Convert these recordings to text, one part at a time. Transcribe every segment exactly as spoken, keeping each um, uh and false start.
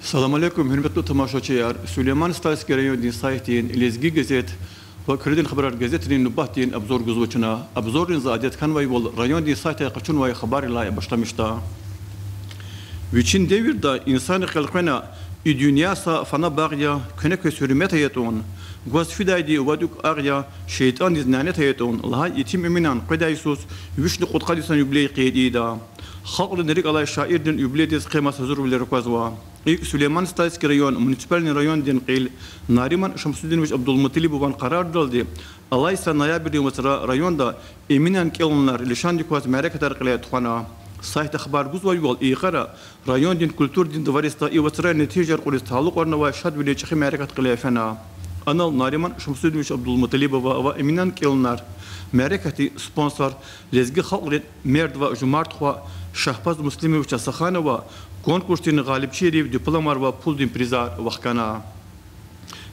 Салам алейкум, гьуьрметлу тамашачияр! Сулейман-Стальский райондин сайтдин Лезги газет ва Куьредин хабарар газетрин нубатдин обзор гузва чна. Обзордин за адет хьанвайвал, райондин сайтдай къачунвай хабаррилай башламишда. Вичин девирда инсанри элкъвена: и дуьнья са фана багъ я, куьне квез гьуьрмет ая тӀун, гваз фидайди вад-вук агъ я, шейтӀандиз нянет ая тӀун лагьай итим Эминан къведай йисуз вишни кьудкъад йисан юбилей къейд ийида. Халкьдин рикӀ алай шаирдин юбилейдиз къемаз гьазурвилер аквазва. ИкӀ, Сулейман-Стальский район муниципальный райондин кьил Нариман Шамсудинович Абдулмуталибован къарардалди, алай йисан ноябрдин вацра районда Эминан кӀелунар лишандик кваз мярекатар кьиле тухвана. Сайтда хабар гузвайвал, и йикъара райондин культурадин дворецда и вацран нетижаяр кьуниз талукьарнавай шадвилин чӀехи мярекат кьиле фена. Анал Нариман Шамсудинович Абдулмуталибова ва Эминан кӀелунар, мярекатдин спонсор, лезги халкьдин мерд ва жумарт хва Шагьбаз Муслимович Асаханова конкурсдин гъалибчийрив дипломар ва пулдин призар вахкана.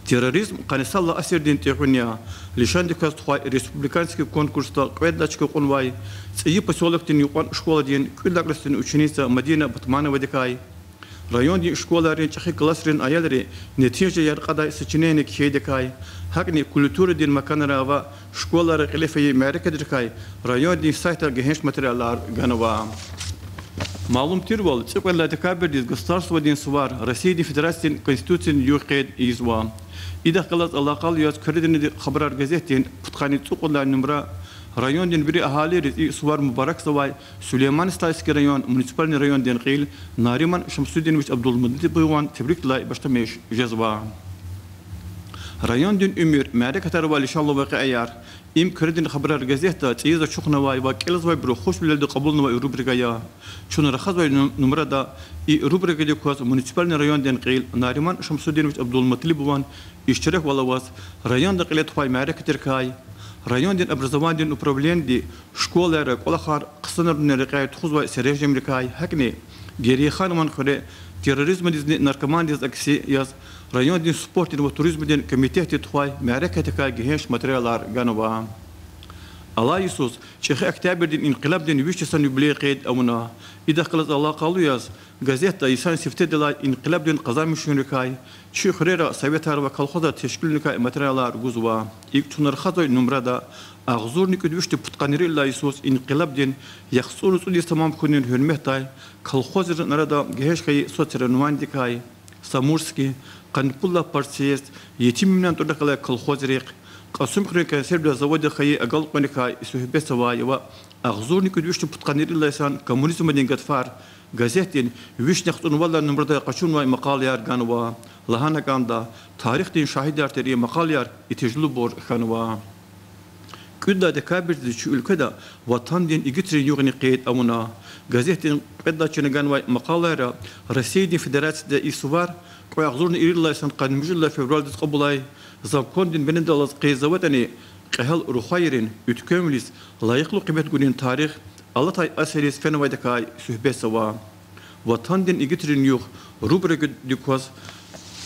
Терроризм къанни сад лагьай асирдин тӀегъуьн я лишандик кваз тухвай республиканский конкурсда кьвед лагьай чка кьунвай ЦӀийи посёлокдин юкьван школадин кӀуьд лагьай классдин ученица Мадина Батмановадикай, райондин школайрин чӀехи классрин аялри нетижаяр кьадай сочинение кхьейдакай, гьакӀни культурадин маканра ва школайра кьиле фейи мярекатрикай райондин сайтда гегьенш материалар ганва. Малум тирвал, цӀикьвед лагьай декабрдиз государстводин сувар Россиядин Федерациядин Конституциядин югъ къейд ийизва. Идахъ галаз алакъалу яз Куьредин хабарар газетдин пудкъанни цӀукьуд лагьай нумра райондин вири агьалийриз и сувар мубаракзавай Сулейман-Стальский район муниципальный райондин кьил Нариман Шамсудинович Абдулмуталибован тебрикдилай башламиш жезва. Райондин уьмуьр, мярекатар ва лишанлу вакъиаяр. Им Куьредин хабарар газетда цӀийиз ачухнавай ва кӀелзавайбуру хушвилелди кьабулнавай рубрика я. Чун рахазвай ну-, нумрада и рубрикадик кваз муниципальный райондин кьил Нариман Шамсудинович Абдулмуталибован иштираквал аваз районда кьиле тухвай мярекатрикай, райондин образованидин управленияди школайра кӀвалахар хъсанарунин рекьяй тухузвай серенжемрикай, гьакӀни Герейханован хуьре терроризмдизни наркоманидиз акси яз райондин спортдин ва туризмдин комитетди тухвай мярекатрикай гегьенш материалар ганва. Алай йисуз чӀехи Октябрдин инкъилабдин виш йисан юбилей къейд авуна. Идахъ галаз алакъалу яз газетда йисан сифтедилай инкъилабдин къазанмишунрикай, чи хуьрера советар ва колхозар тешкилуникай материалар гузва. ИкӀ, чун рахазвай нумрада агъзурни кӀуьд вишни пудкъанни ирид лагьай йисуз инкъилабдин яхцӀурни цӀуд йис тамам хьунин гьуьрметдай колхозрин арада гегьенш хьайи соцсоревнованидикай, Самурский, къанни пуд лагьай партсъезд, Етим Эминан тӀварунихъ галай колхозрихъ, Кьасумхуьруьн консервный заводдихъ хьайи агалкьунрикай суьгьбетзавай ва агъзурни кӀуьд вишни пудкъанни ирид лагьай йисан Коммунизмдин гатфар газетдин вишни яхцӀурни вад лагьай нумрадал къачунвай макъалаяр ганва. Лагьана кӀанда, тарихдин шагьидар тир и макъалаяр итижлубур хьанва. КӀуьд лагьай декабрдиз чи уьлкведа Ватандин игитрин югъни къейд авуна. Газетдин кьвед лагьай чина ганвай макъалайра Россиядин Федерацияда и сувар кьве агъзурни ирид лагьай йисан къанни муьжуьд лагьай февралдиз кьабулай закондин бинедаллаз къейдзаватӀани, кьегьал рухвайрин уьтквемвилиз лайихлу къимет гунин тарих алатай асирриз фенвайдакай суьгьбетзава. Ватандин игитрин югъ рубрикадик кваз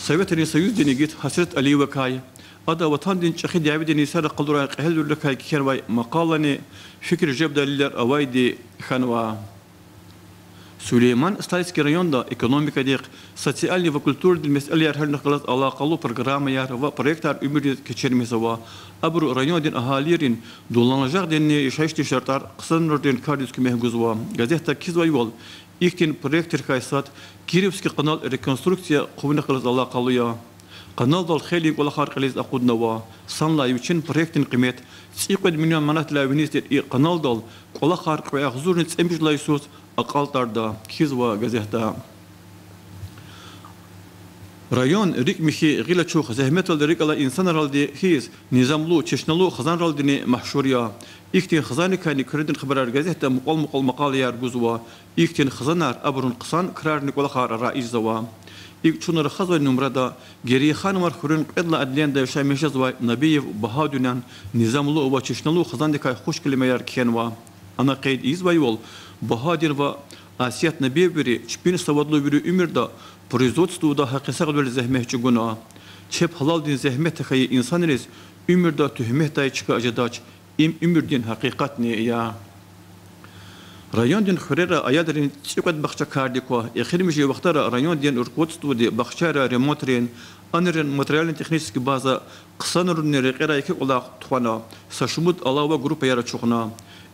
Советрин Союздин игит Гьасрет Алиевакай, ада Ватандин чӀехи дяведин йисара къалурай кьегьалвилерикай кхьенвай макъалани фикир желбдай лилер авайди хьанва. Сулейман-Стальский районда экономикадихъ, социальный ва культурадин месэлаяр гьялунихъ галаз алакъалу программаяр ва проектар уьмуьрдиз кечирмишзава. Абуру райондин агьалийрин дуланажагъдинни яшайишдин шартӀар хъсанарунин кардиз куьмек гузва. Газетда кхьизвайвал, ихьтин проектрикай сад Кировский канал реконструкция хъувунихъ галаз алакъалу я. Каналдал хейлин кӀвалахар кьилиз акъуднава. Санлай вичин проектдин къимет цӀикьвед миллион манатдилай виниз тир и каналдал кӀвалахар кьве агъзурни цӀемуьжуьд лагьай йисуз акьалтӀарда, кхьизва газетда. Район рикӀ михьи, гъил ачух, зегьметдалди рикӀ алай инсанралди хьиз, низамлу, чешнелу хизанралдини машгьур я. Ихьтин хизанрикайни Куьредин хабарар газетда мукьвал-мукьвал макъалаяр гузва. Ихьтин хизанар, абурун хъсан крарни кӀвалахар раижзава. ИкӀ, чун рахазвай нумрада Герейханован хуьруьн кьвед лагьай отделенида яшамиш жезвай Набиев Багьаудинан низамлу ва чешнелу хизандикай хуш келимаяр кхьенва. Ана къейд ийизвайвал, Багьаудин ва Асият Набиеври чпин савадлу вири уьмуьрда производствода гьакъисагъвилелди зегьмет чӀугуна. Чеб гьалалдин зегьмет тахьайи инсанриз уьмуьрда туьгьметдай чка жедач, им уьмуьрдин гьакъикъатни я. Райондин хуьрера аялрин цӀикьвед бахча кардик ква. Эхиримжи вахтара райондин руководстводи бахчайра ремонтрин, анрин материально-технический база хъсанарунин рекьерай еке кӀвалах тухвана, са шумуд алава группаяр ачухна.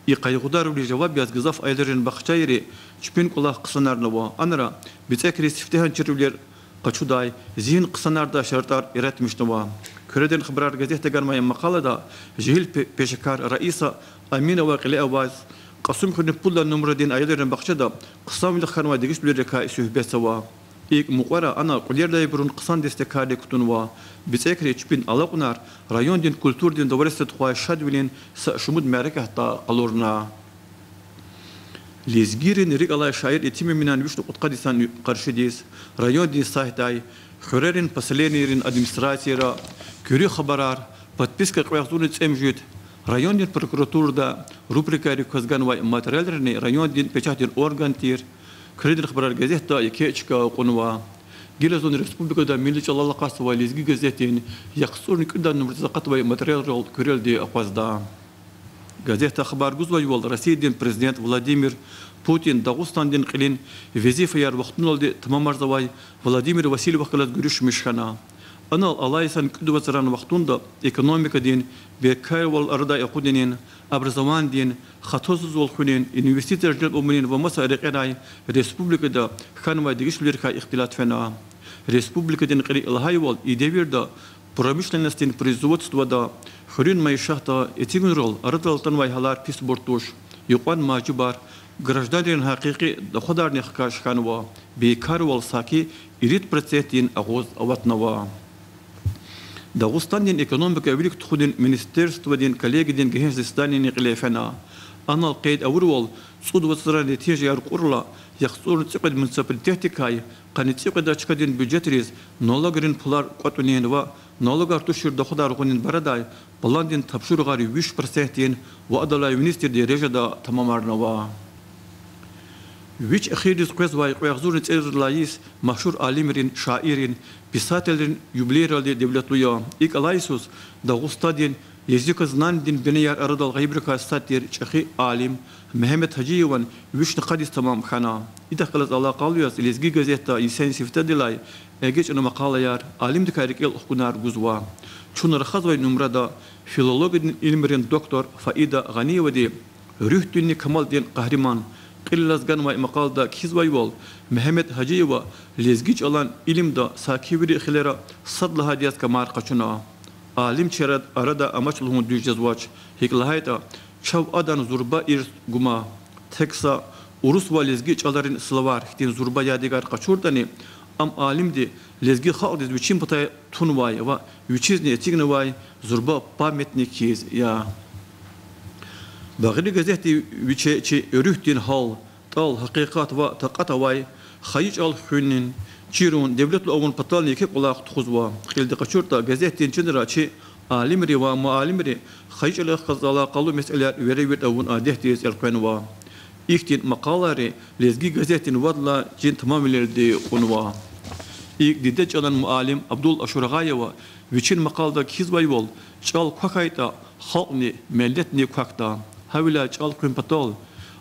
И къайгъударвилиз жаваб яз гзаф аялрин бахчайри чпин кӀвалах хъсанарнава, анра бицӀекриз сифтегьан чирвилер къачудай, зигьин хъсанардай шартӀар яратмишнава. Куьредин хабарар газетда ганвай макъалада жегьил пе-, пешекар Раиса Аминова кьиле аваз, Кьасумхуьруьн пуд лагьай нумрадин аялрин бахчада хъсанвилихъ хьанвай дегишвилерикай суьгьбетзава. ИкӀ мукьвара ана кьуьлердайбурун хъсан дестекаррик кутунва. БицӀекри чпин алакьунар райондин культурадин дворецда тухвай шадвилин са шумуд мярекатда къалурна. Лезгийрин рикӀ алай шаир Етим Эминан вишни кьудкъад йисан къаршидиз райондин сайтдай, хуьрерин поселенийрин администрацияра, Куьруь хабарар, подписка кьве агъзурни цӀемуьжуьд, райондин прокуратурада рубрикайрик кваз ганвай материалрини райондин печатдин орган тир Куьредин хабарар газетда еке чка кьунва. Гила зун республикада милли чӀалал акъатзавай Лезги газетдин яхцӀурни кӀуьд лагьай нумрадиз акъатнавай материалрал куьрелди акъвазда. Газетда хабар гузвайвал, Россиядин президент Владимир Путин Дагъустандин кьилин везифаяр вахтуналди тамамарзавай Владимир Васильевахъ галаз гуьруьшмиш хьана. Анал алай йисан кӀуьд вацран вахтунда экономикадин, бейкарвал арадай акъудунин, образованидин, хатасузвал хуьнин, инвестицияр желб авунин ва маса рекьерай республикада хьанвай дегишвилерикай ихтилат фена. Республикадин кьили, лагьайвал, и девирда промышленностдин производствода, хуьруьн майишатда, эцигунрал арадал атанвай гьалар писбур туш, юкьван мажибар, гражданрин гьакъикъи доходарни хкаж хьанва, бейкарвал саки ирид процентдин агъуз аватнава. Дагъустандин экономика вилик тухунин министерстводин коллегиядин гегьенш заседанини кьиле фена. Анал къейд авурвал, цӀуд вацран нетижаяр кьурла, яхцӀурни цӀикьвед муниципалитетдикай къанни цӀикьвед чкадин бюджетриз налогрин пулар кӀватӀунин ва налогар тушир доходар гъунин барадай пландин тапшуругъар виш процентдин ва адалай виниз тир дережада тамамарнава. Вич эхирдиз къвезвай кьве агъзурни цӀерид лагьай йис машгьур алимрин, шаиррин, писателрин юбилейралди девлетлу я. ИкӀ алай йисуз Дагъустандин языкознаниедин бинеяр арадал гъайибурукай сад тир чӀехи алим Мегьамед Гьажиеван вишни къад йис тамам хьана. Идахъ галаз алакъалу яз Лезги газетда йисарин сифтедилай эгечӀна макъалаяр, алимдикай рикӀел хкунар гузва. Чун рахазвай нумрада филологиядин илимрин доктор Фаида Гъаниевади Руьгьдинни камалдин къагьриман кьилелаз ганвай макъалада кхьизвайвал, Мегьамед Гьажиева лезги чӀалан илимда саки вири хилера сад лагьайди яз камар къачуна. Алимчияр арада амач лугьун дуьз жезвач, гьикӀ лагьайтӀа чав адан зурба ирс гума. Тек са урус ва лезги чӀаларин словарь хьтин зурба ядигар къачуртӀани, ам алимди лезги халкьдиз вичин патай тунвай ва вичизни эцигнавай зурба памятник хьиз я. Багъри газетди виче чи руьгьдин гьал, тӀал, гьакъикъат ва такьат авай хайи чӀал хуьнин, чирун, девлетлу авун патални еке кӀвалах тухузва. Кьилди къачуртӀа, газетдин чинра чи алимри ва муаллимри хайи чӀалахъ галаз алакъалу месэлаяр веревирд авун адетдиз элкъвенва. Ихьтин макъалайри Лезги газетдин вад лагьай чин тамамвилелди кьунва. ИкӀ, дидед чӀалан муаллим Абдул Ашургъаева вичин макъалада кхьизвайвал, чӀал квахьайтӀа, халкьни, миллетни квахьда. Гьавиляй чӀал хуьн патал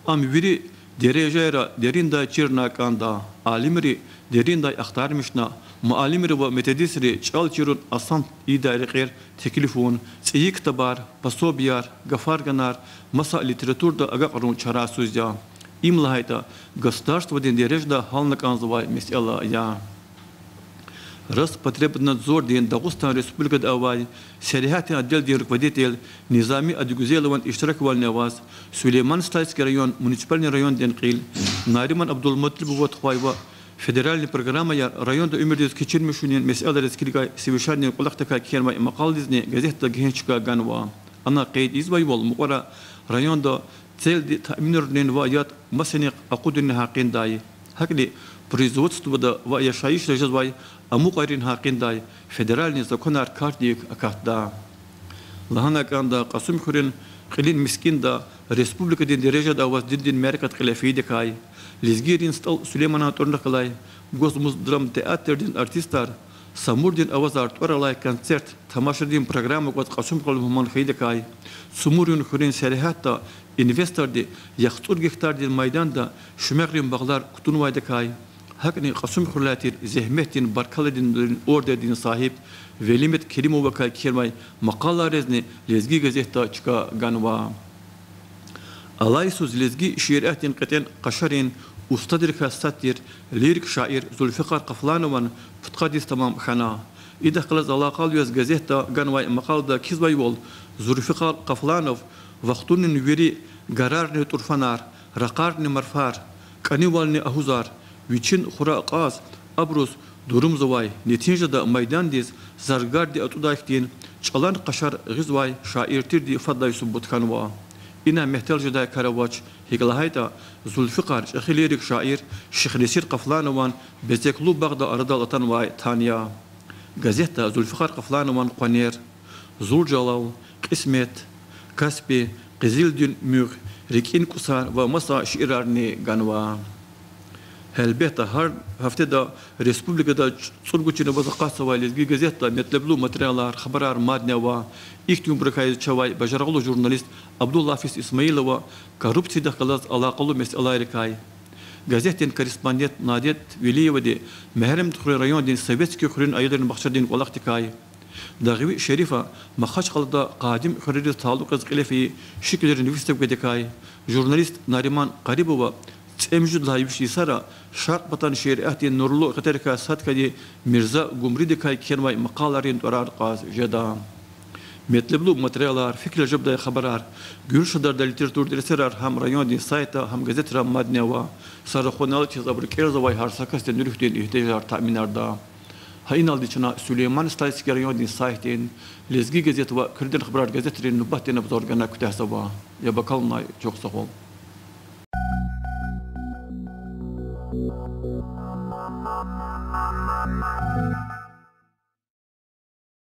ам вири дережайра дериндай чирна кӀанда, алимри дериндай ахтармишна, муаллимри ва методистри чӀал чирун, асан ийидай рекьер теклифун, цӀийи ктабар, пособияр, гафарганар, маса литературада агакьарун чарасуз я. Им лагьайтӀа, государстводин дережада гьална кӀанзавай месэла я. Роспотребнадзордин Дагъустан Республикада авай сергьятдин отделдин руководитель Низами Адигузелован иштираквални аваз, Сулейман-Стальский район муниципальный райондин кьил Нариман Абдулмуталибова тухвай ва федеральный программаяр районда уьмуьрдиз кечирмишунин месэлайриз килигай совещанидин кӀвалахдикай кхьенвай макъаладизни газетда гегьенш чка ганва. Ана къейд ийизвайвал, мукьвара районда целди таъминарунин ва яд масанихъ акъудунин гьакъиндай, гьакӀни производствода ва яшайишда жезвай амукьайрин гьакъиндай федеральный законар кардик акатда. Лагьана кӀанда, Кьасумхуьруьн кьилин мискӀинда республикадин дережада аваз диндин мярекат кьиле фейидакай, лезгийрин СтӀал Сулейманан тӀварунихъ галай госмуздрамтеатрдин артистар Самурдин авазар тӀвар алай концерт-тамашадин программа кваз Кьасумхуьрел мугьман хьайидакай, Цумур хуьруьн сергьятда инвесторди яхцӀур гектардин майданда шумягърин багълар кутунвайдакай, гьакӀни Кьасумхуьрелай тир Зегьметдин баркалладин ордендин сагьиб Велимет Керимовакай кхьенвай макъалайризни Лезги газетда чка ганва. Алай йисуз лезги шииратдин кьетӀен къашарин устадрикай сад тир лирик шаир Зулфикъар Къафланован пудкъадиз тамам хьана. Идахъ галаз алакъалу яз газетда ганвай макъалада кхьизвайвал, Зулфикъар Къафланов вахтунин вири гарарни тӀурфанар, ракъарни марфар, кӀанивални агьузар вичин хура кьаз, абуруз дурумзавай, нетижада майдандиз заргарди атӀудай хьтин чӀалан къашар гъизвай шаир тирди фадлай субут хьанва. Ина мягьтел жедай кар авач, гьикӀ лагьайтӀа Зулфикъар чӀехи лирик шаир Шихнесир Къафланован Бецеклу багъда арадал атанвай тан я. Газетда Зулфикъар Къафланован Къванер, Зулжалал, Кьисмет, Каспи, Къизилдин муьгъ, РикӀин кӀусар ва маса шиирарни ганва. Гьелбетда, гьар гьафтеда республикада цӀуругуз чна ваз акъатзавай Лезги газетда метлеблу материалар, хабарар мадни ава. Ихьтинбурукай чавай бажарагълу журналист Абдулгьафиз Исмаилова коррупциядихъ галаз алакъалу месэлайрикай, газетдин корреспондент Надет Велиевади Мегьарамдхуьруьн райондин Советский хуьруьн аялрин бахчадин кӀвалахдикай, Дагъви Шерифа Махачкъалада къадим хуьрериз талукь яз кьиле фейи шикилрин выставкадикай, журналист Нариман Къарибова цӀемуьжуьд лагьай виш йисара Шаркь патан шииратдин нурлу гъетрикай сад хьайи Мирза Гумридикай кхьенвай макъалайрин тӀварар кьаз жеда. Метлеблу материалар, фикирар желбдай хабарар, гуьруьш жедай литературадин эсерар гьам райондин сайтда, гьам газетра мадни ава. Са рахунал чаз абуру кӀелзавай гьар са касдин руьгьдин игьтияжар таъминарда. Гьа иналди чна Сулейман-Стальский райондин сайтдин Лезги газет ва Куьредин хабарар газетрин нубатдин обзор гана куьтягьзава. Яб акалунай чухсагъул.